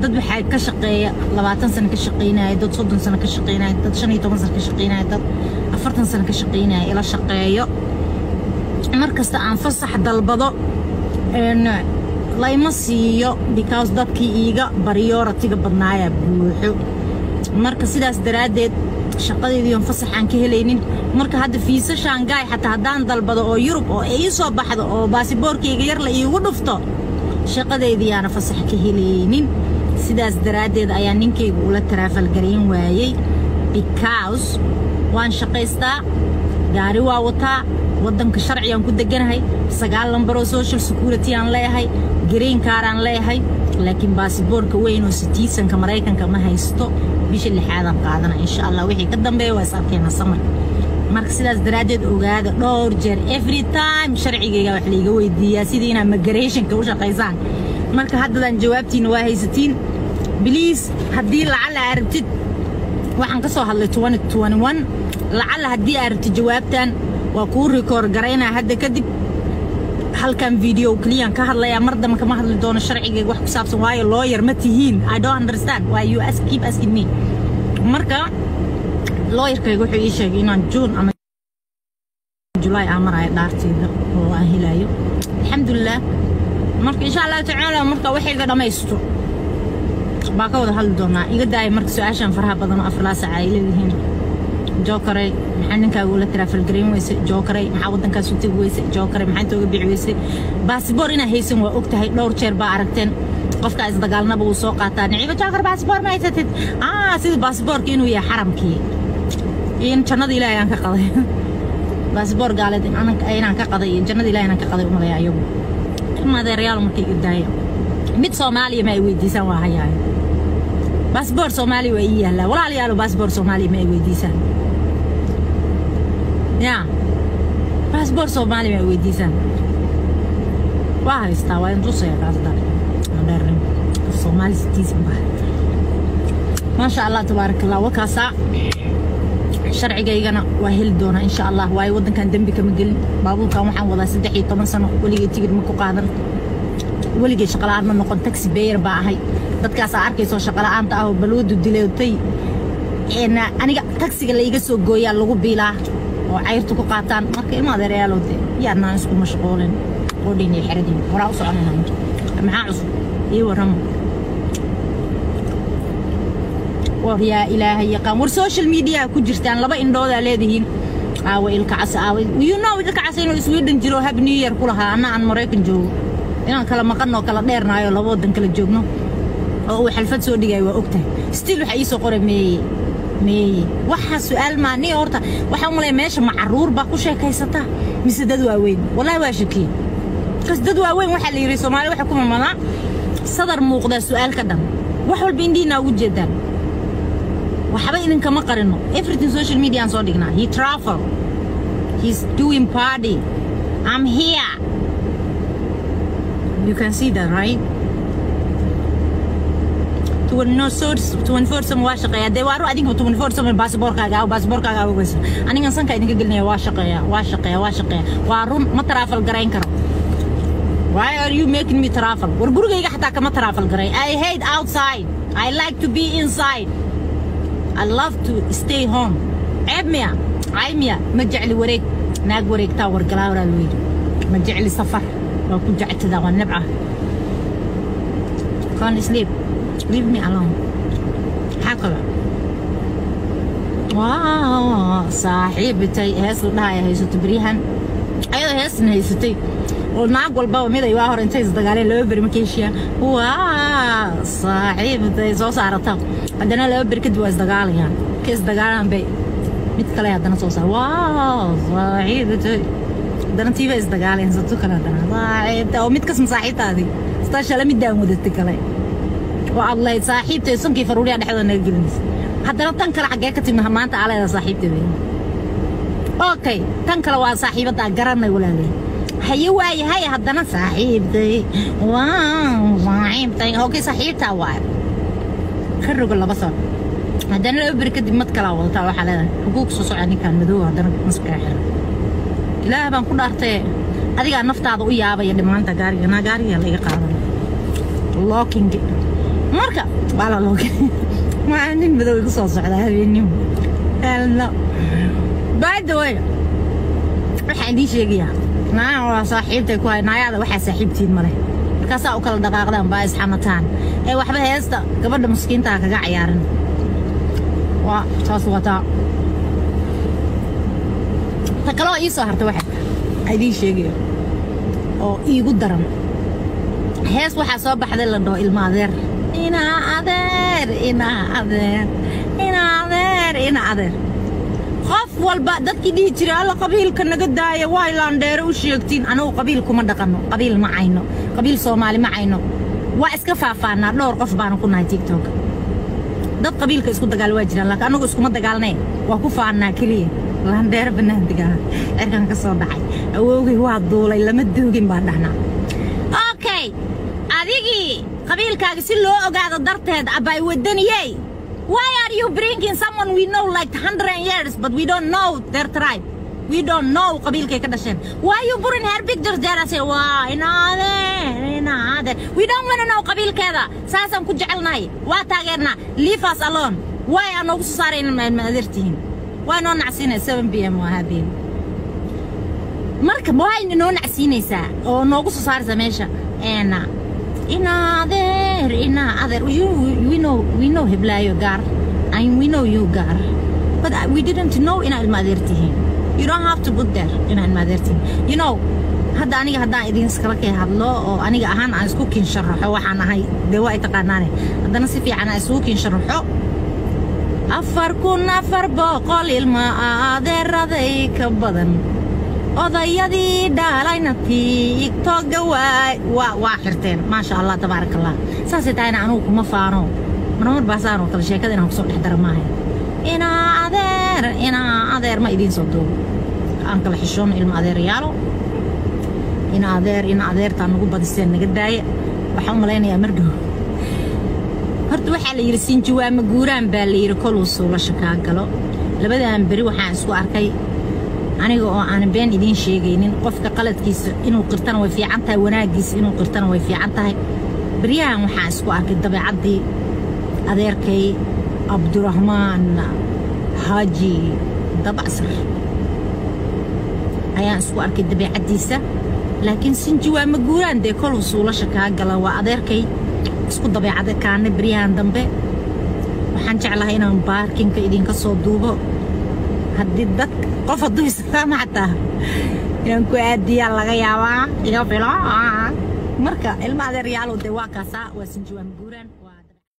Dad waxaa ka shaqeeya 20 sano ka shaqeynaya, dad 30 sano ka shaqeynaya, dad 15 sano ka shaqeynaya, dad 40 sano ka shaqeynaya ila shaqeeyo. Markasta aan fasax dalbado layma siiyo, because dadkii iiga priority-ga badnaayaa buuxo. Marka sidaas daraaddeed shaqadeedii oon fasax aan ka helaynin. Marka hadda fiisa Schengen xataa haddaan dalbado oo Yurub oo ii soo baxdo oo baasiboorkayga yar la iigu dhufto, shaqadeedii yaana fasax ka helaynin. Sidaas daraaddeed ayaa ninkaygu ula travel garayn waayey, because waan shaqaystaa, gaari waa wataa, waddanka sharcigaan ku deganahay, 9 lambaroo social security aan leeyahay, green card aan leeyahay, laakiin baasiboorka weyn oo citizenka Maraykanka ma haysto. Bisha lixaadaan qaadana, insha Allah. Wixii ka dambeeya waa is arkeena samarka. Marka sidaas daraaddeed ogaada, dhowr jeer every time sharcigayga wax laiga weydiiyaa, sidii inaa migrationka u shaqaysaan. Marka haddadan jawaabtiina waa haysatiin. Please, haddii lacala aa rabtid, waxaan ka soo hadlay 2021. Lacala haddii aa rabtid jawaabtan, waa kuu record garaynaa. Hadda kadib halkan video keliyaan ka hadlayaa, mar dambe kama hadli doono sharcigayga wax ku saabsan, waayo lawyer ma tihiin. I don't understand why you ask, keep asking me. Marka lawyerkayga wuxuu ii sheegay inaan June ama July aan marayo dhaarteyda oo aan helayo, alxamdulilah. Marka insha Allahu tacaala marka waxayga dhammaysto baa ka wada hadli doonaa. Iga daaya marka su-aashan faraha badan oo 4 saac ay leeyihiin: "Jokarey, maxaa ninkaaga ula travel garayn weysay? Jokarey, maxaa waddankaas u tegi weysay? Jokarey, maxaa inta uga bixi weysay?" Baasiboor inaa haysan waa og tahay. Dhowr jeer baa aragteen, qofka isdagaalnaba uu soo qaataa: "Niciimo Joker, baasiboor ma haysatid?" Sida baasiboorka inuu yahay xaramkii in jannada Ilaahay aan ka qaday, baasiboor gaaleed inaan ka qaday iyo jannada Ilaahay inaan ka qaday umalaya ayagu. Ilma adeerayaal, marka iga daaya. Mid Soomaaliya ma ay weydiisaan, waa hayaayo. Baasboor Soomaaliya waa ii yaallaa. Walaalayaalo, baasboor Soomaaliya ma ay weydiisaan? Ya baasboor Soomaaliya ma ay weydiisaan? Waa haystaa, waa intusaya kaas dare dheernin Soomaali citizen baa. Maasha Allah, tabaaraka Allah. Wakaasaa sharcigaygana waa heli doonaa, insha Allah, waayo waddankan dembi kama gelin. Baabuurkan waxaan wadaa 13 sano, weligay tigid ma ku qaadan, weligay shaqola'aan ma noqon. Taxi payer baa ahay. Dadkaasaa arkaysoo shaqola'aanta ah oo balwadu dileetay, aniga taxiga laiga soo gooyaa lagu biilaa oo cayrtu ku qaataan. Marka ilma adeerayaalow, de yaanaan isku mashquulin, qodhin iyo xeradiin horaa u soconayna. Maxaa cusub? Ii warramo. War yaa Ilaahay yaqaan, war social media ku jirtaan, laba indhoodaa leedihiin. Aawa Ilka Cas? Aawa Ilka Cas inuu Sweden jiro, "Happy New Year" ku lahaa, anna aan Maraykan joogo, inaan kala maqanoo kala dheernaayo, laba waddan kala joogno oo uu xalfad soo dhigayo waa ogtahay. Still waxa ii soo qoray meeye, meeye. Waxa su-aal maa ni horta? Waxaan u malaya meesha ma caruur baa ku sheekaysata mise dad waaweyn? Wallahi waa shakiyey, kas dad waaweyn. Waxaa la yidhi, Soomaali waxa ku mamadaa, sadar muuqdaa su-aal ka dhan. Wax walba indhihiinaa ugu jeedaan, waxba idinkama qarino. Everything social media aan soo dhignaa. He travel, he's doing party, I'm here. You can see that, right? 24/7 waa shaqeeya. Dee waa ru, adinka 24/7 baasaboorkaaga aw, baasaboorkaaga aw weysa. Anigan sanka idinka gelinaya, waa shaqeeya, waa shaqeeya, waa shaqeeya. Waa run, ma travel garayn karo. Why are you making me travel? War gurigayga xataa kama travel garay. I hate outside, I like to be inside, I love to stay home. Ceeb miya? Cay miya? Ma jecli wareeg. Naag wareegtaa wargalaawaraa loo yidhi. Ma jecli safar, waa ku jectada, waa nabca. Can't sleep, leave me alone. Maxaa kale? Waa saaxiibtay hees la dhahaya haysato beryahan, ayadoo heesna haysatay oo naag walbaba mid ay waa hore intay isdagaaleen 2 beri markay heshiiyaan, waa saaxiibtay soo saarata. Haddana 2 beri kadib waa isdagaalayaan, ka isdagaalaan bay mid kale haddana soo saar, waa saaxiibtay. Haddana tiiba isdagaalayaan, sato kale haddana saaxiibta oo mid kasma saaxiibtaadii sitaa shala midaan wadatay kale oo aad lahayd saaxiibtay, sankii faruuriyaa dhexdooda naga gelinaysa. Haddana tan kale xaggee ka timi maanta aa leedahay saaxiibtay wey? Okay, tan kale waa saaxiibaddaa garanay, walaalay. Haye, waayahay, haddana saaxiibtay, waa saaxiibtay. Okay, saaxiibtaa waay ka rogo 2 sano. Haddana 2 beri kadib mad kalaa wadataa, waxaa leedahay xuquuq soo soca ninkaan madow, haddana maskaa xiran. Ilaah baan ku dhaartee, adigaa naftaada u yaabaya dhimaanta. Gaariga naa, gaariga la iga qaadan locking. Marka waa la loo waa nin madow igu soo socda habeenimo. Hello, by the way, waxaan idiin sheegayaa, naa waa saaxiibtay ku hay naayaada, waxaa saaxiibtiin male. Markaasaa u kala dhaqaaqdaan baa isxamataan ee waxba heesta gabadha maskiintaa kaga cayaaran. Waa saas, wataa ta kaloo ii soo hartay. Waxa idiin sheegaya oo iigu daran, hees waxaa soo baxday la dhaho ilma adeer, ina adeer, ina adeer, ina adeer, ina adeer. Qof walba dadkii dhihi jiray, "Alla, qabiilka naga daaya," waa ilaandheere u sheegtiin. Anagu qabiil kuma dhaqanno, qabiil ma cayno, qabiil Soomaali ma cayno, waa iska faafaanaa. Dhowr qof baanu ku nahay TikTok. Dad qabiilka isku dagaal waa jiraan, laakiin anagu iskuma dagaalnay, waa ku faannaa keliya. Laandheere bannaan degaa, cirkan ka soo dhacay, awowgay waa duulay, lama duugin baan dhahnaa. Okay, adigii qabiilkaaga si loo ogaado darteed abay wadaniyey, why are you bringing someone we know like 100 years, but we don't know their tribe? We don't know qabiilkay ka dhasheen. Why you putting her pictures there and say, "Waa inaade, inaade"? We don't want to know qabiilkeeda. Saasaan ku jecelnahay, waa taageernaa. Leave us alone. Why aan noogu soo saarayna ma adeertihiin? Waa noo nacsiinay. 7 p.m. waa habeen. Marka waa inoo nacsiinaysaa oo noogu soo saaraysaa meesha ena ina adeer, ina adeer. You, we know, we know heblaayo gaar and we know you gaar, but we didn't know inaa ilma adeer tihiin. You don't have to put there inaa ilma adeer tihiin. You know, hadda aniga haddaan idin iskala kay hadlo oo aniga ahaan aan isku kin sharaxo, waxaan ahay dee waa ay taqaanaane, haddana si fiican aan isugu kin sharaxo, 4400 ilma adeeraday ka badan, odayadii dhalayna TikTok-ga waay waa xirteen. Maasha Allah, tabaaraka Allah. Saasay tahayna anugu kuma faano. Marmar baasaanoo kale sheekada inaan kusoo dhex dara maahay. Inaa adeer, inaa adeer ma idiin soo duubo. Aan kala xishoono, ilma adeerayaalo. Ina adeer, ina adeertaa nagu badiseen, naga daaya. Waxaan u malaynayaa mardhow horta waxaa la yidhi sinjiwaama guuraan baa la yidhi koluu suulasha kaa galo. Labadan beri waxaan isku arkay aniga oo aanan been idiin sheegaynin. Qofka qaladkiisa inuu qirtana way fiican tahay, wanaaggiisa inuu qirtana way fiican tahay. Beryahan waxaan isku arkay dabeecaddii adeerkay Cabduraxmaan Xaaji Dabacsar ayaan isku arkay dabeecaddiisa. Laakiin sinji waa ma guuraan dee, koluu suulasha kaa gala. Waa adeerkay isku dabeecada kaana. Beryahan dambe waxaan jeclahay inaan parking-ka idinka soo duubo. Haddii dad qof hadduu islaama xataa inaan ku aadiyaa laga yaabaa, iga filo. Marka ilma adeeryaalow, dee waa kaasaa, waa sinji waa ma guuraan.